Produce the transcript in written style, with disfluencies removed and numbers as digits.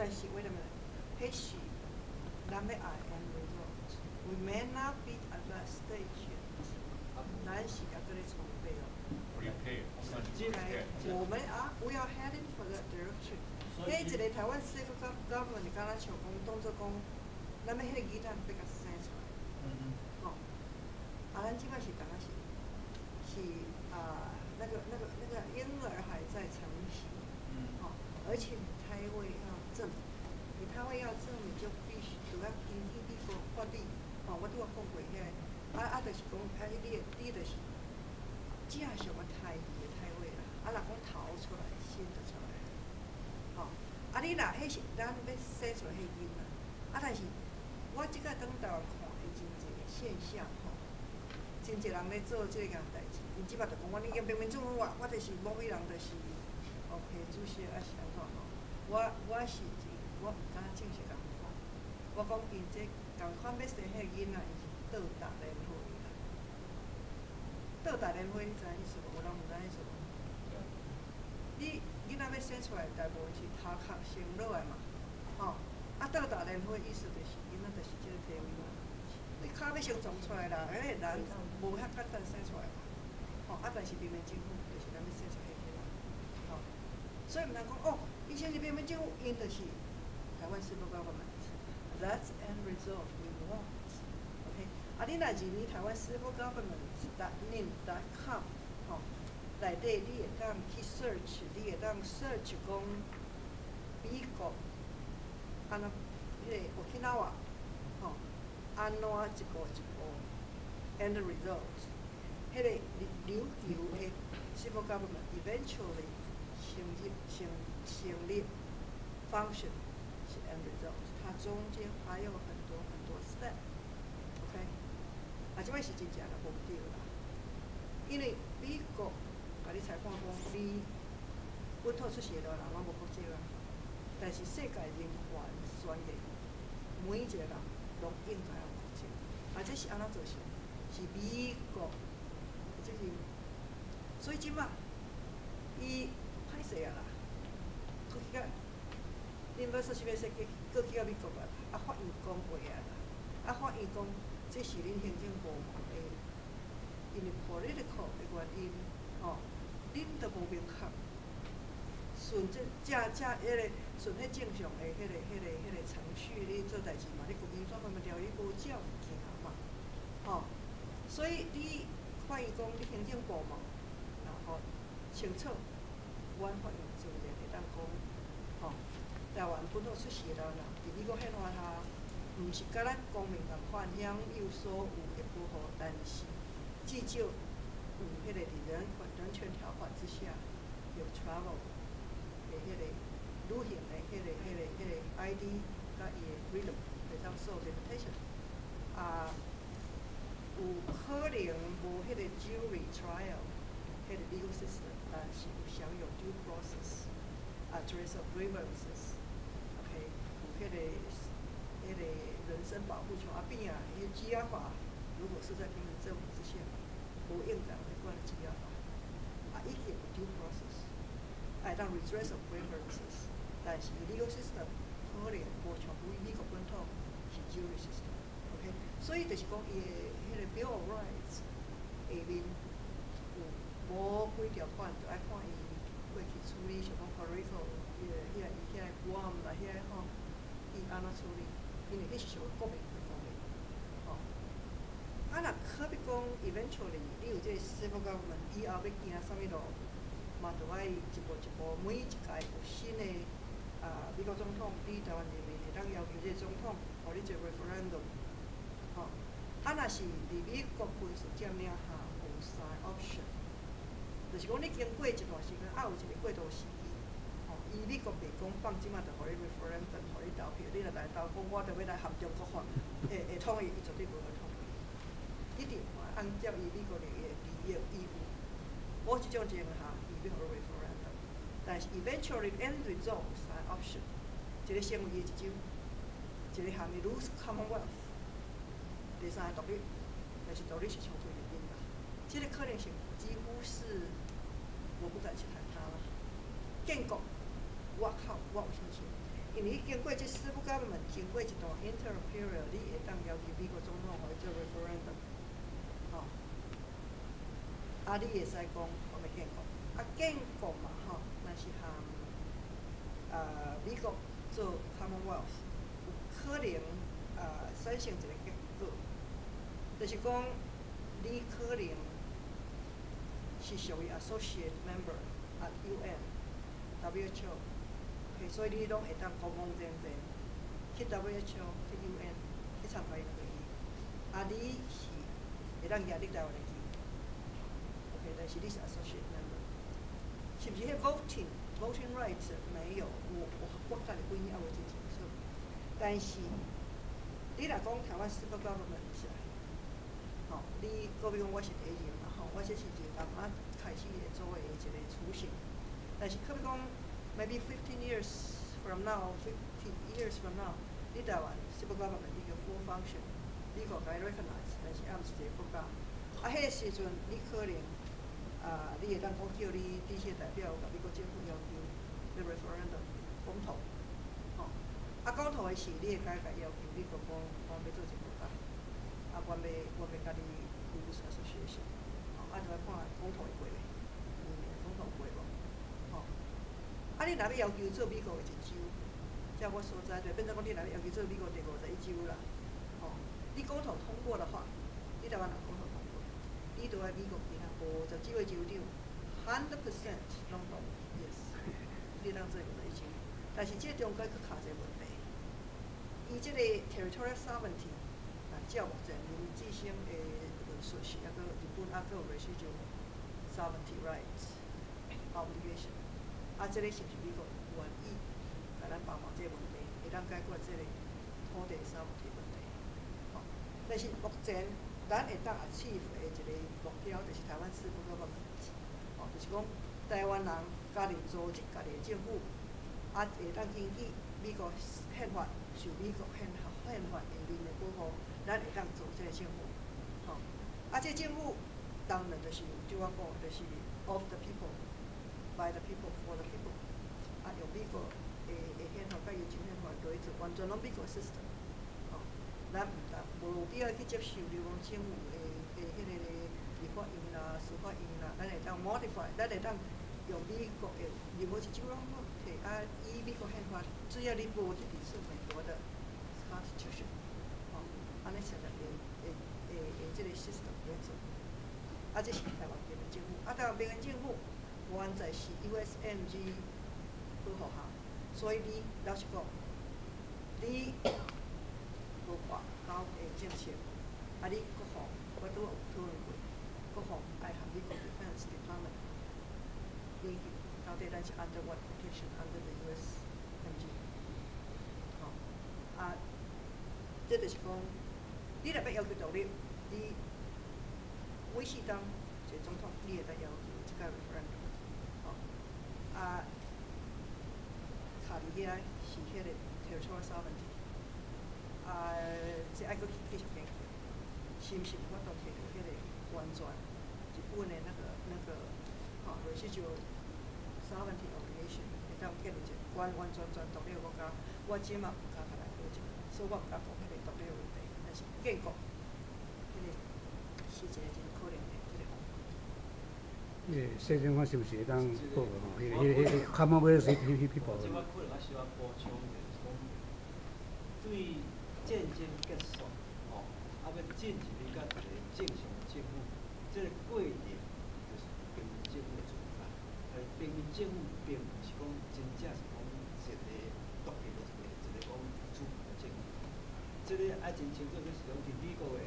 但是 wait a minute，彼是咱欲愛 end result。We may not be at that stage yet。咱是猶閣咧籌備哦。 Prepare。我們啊，we are heading for that direction。彼一個台灣 civil government 敢若像講當做講，咱欲彼個囡仔欲共生出來。吼，啊，咱這擺是敢若是啊，那個嬰兒還在成型。吼，而且你胎位要正，你胎位要正，你就必須就要根據美國法律，吼，我拄仔講過遐個，啊，就是講，啊，你就是正常的胎兒的胎位啦，啊，若講頭出來，身就出來，吼，啊，你若彼是咱欲生出來彼囡仔，啊，但是我這擺轉台灣看的真濟現象吼，真濟人咧做這項代誌，𪜶這擺就講我已經平民政府我就是某彼人就是哦，皮主席抑是按怎吼，我是真我毋敢正式共看，我講𪜶這仝款欲生彼個囡仔，伊是倒搭蓮花啦。倒搭蓮花你知影意思無？有人毋知影意思無？你囡仔欲生出來，大部分是頭殼先落來嘛，吼，啊倒搭蓮花意思就是囡仔就是這個地位嘛。你跤欲先撞出來啦，彼個人無遐簡單生出來嘛，吼，啊但是平民政府就是咱欲生出彼個囡仔，吼，所以毋通講哦，伊先是平民政府，𪜶就是台灣 civil government。That's end result we want. OK，啊，你若入去台灣 civil government .net .com 吼，內底你會當去 search，你會當 search 講美國按怎彼個 Okinawa 吼，按怎一步一步 end result，彼個琉球的 civil government eventually 成立 function 是 end result，它中間還有很多很多 step，OK，啊，這擺是真正的無對啦，因為美國共你裁判講，你本土出世的人攏無國籍啊，但是世界人權宣言，每一個人攏應該有國籍，啊，這是按怎造成？是美國的責任，所以這擺伊歹勢啊啦，閣去共恁欲說啥物說去，閣去共美國啊，啊法院講話啊啦，啊法院講這是恁行政部門的，因為 political 的原因，吼，恁都無明確，順這正正彼個順彼正常的彼個程序咧做代誌嘛，你國民專門條例無照行嘛，吼，所以你法院講你行政部門，然後清楚，阮法院自然會當講，吼，台灣本土出世的人，佇美國憲法下，毋是佮咱公民仝款享有所有的保護，但是至少有彼個佇人權條款之下，有 travel 的彼個旅行的彼個 ID 佮伊的 freedom 會當受 limitation，啊，有可能無彼個 jury trial，彼個 legal system，但是有享有 due process，address of grievances，OK，有彼個人身保護權啊，變啊，彼個羈押法，如果是在平民政府之下，無應該有彼款的羈押法，啊，已經有 due process，會當 redress of grievances，但是 legal system 可能無像美國本土是 jury system，OK，所以就是講伊的彼個 Bill of Rights 下面有無幾條款，就愛看伊過去處理，像講 Puerto Rico 彼個、彼個、伊遐 Guam 啦，遐吼，伊按怎處理？因為彼是屬於國民的公民，吼。啊，若可比講，eventually 你有這個 civil government 以後欲行啥物路，嘛著愛一步一步，每一屆有新的啊美國總統，你台灣人民會當要求這個總統，予你一個 referendum，吼。啊，若是佇美國軍事佔領下有三個 option，就是講你經過一段時間，啊有一個過渡時期，吼，伊美國袂講放這馬就予你 referendum，予你投票，你若來投講我著欲來合中國法，會同意，伊絕對無會同意。一定按照伊美國的利益義務，某一種情形下，伊欲予你 referendum，但是 eventually end result 有三個 option，一個成為伊的一州，一個含伊 lose Commonwealth，第三個獨立，但是獨立是上最入面啦。這個可能性幾乎是我不敢去談它了。建國，我靠，我有信心。因為你經過這 civil government 經過一段 interim period，你會當要求美國總統予伊做 referendum，吼。啊，你會使講我欲建國，啊建國嘛吼，若是含美國做 Commonwealth，有可能產生一個結果，就是講你可能是屬於 associate member at UN、WHO，OK，所以你攏會當公公正正去 WHO、去 UN 去參加𪜶會議，啊，你是會當舉你台灣的旗，OK，但是你是 associate member，是毋是彼 voting rights 沒有？我家己本人猶未真清楚，但是你若講台灣 civil government，吼，你閣比講我是第一任嘛，吼，我這是一個剛開始會做的一個雛形，但是可比講，maybe 15 years from now，50 years from now，你台灣 civil government 已經 full function，美國共伊 recognize，但是猶毋是一個國家，啊，彼個時陣你可能啊，你會當講叫你這些代表共美國政府要求你 referendum 公投，吼，啊公投的時，你會共伊要求美國講，阮欲做一個國家，啊，阮欲共你 lose association，吼，啊，就愛看公投會過袂，公投過無，吼，啊，你若欲要求做美國的一州，照我所知，就變做講你若欲要求做美國第51州啦，吼，你公投通過的話，你台灣人公投通過，你就愛美國其他五十幾個州長，100% 攏同意 yes，你當做51州，但是這中間閣卡一個問題，伊這個 territorial sovereignty，啊，照目前林志昇的論述是抑閣日本抑閣有 residual sovereignty rights obligation，啊，這個是毋是美國願意共咱幫忙這個問題，會當解決這個土地 sovereignty 問題？吼，但是目前咱會當 achieve 的一個目標，就是台灣 civil government，吼，就是講台灣人家己組織家己的政府，啊，會當根據美國憲法，受美國憲法下面的保護，咱會當做這個政府，吼，啊，這個政府當然就是照我講，就是 of the people, by the people, for the people，啊，用美國的憲法佮伊州憲法來做，完全攏美國 system，吼，咱毋當無必要去接受流亡政府的彼個立法院啦、司法院啦，咱會當 modify，咱會當用美國的任何一州攏好提啊，依美國憲法，只要你無去抵觸美國的 constitution，吼，按呢成立的這個 system 來做。啊，這是台灣邊緣政府，啊，台灣邊緣政府完全是 USMG 保護下，所以你老實講，你無外交的政策，啊，你國防我拄有討論過，國防愛和美國 Defense Department 研究，到底咱是 under what protection under the USMG，吼，啊，這就是講，你若欲要求獨立，你每四冬一個總統，你會當要求這個 referendum，吼，啊，卡佇遐是彼個 territorial sovereignty，啊，這愛閣去繼續研究，是毋是有法度提著彼個完全日本的那個，吼，residual sovereignty obligation，會當建立一個完完全全獨立的國家，我這嘛毋敢共來保證，所以我毋敢講彼個獨立的問題，但是建國，彼個是一個真可能的這個方法。迄個說政法是毋是會當報吼？彼個 Commonwealth 彼部這我可能較小可補充者，就是講對戰爭結束，吼，啊欲進入去到一個正常政府，這個過程就是平民政府的存在。但是平民政府並毋是講真正是講一個獨立的一個講主權的政府。這個愛真清楚，就是講佇美國的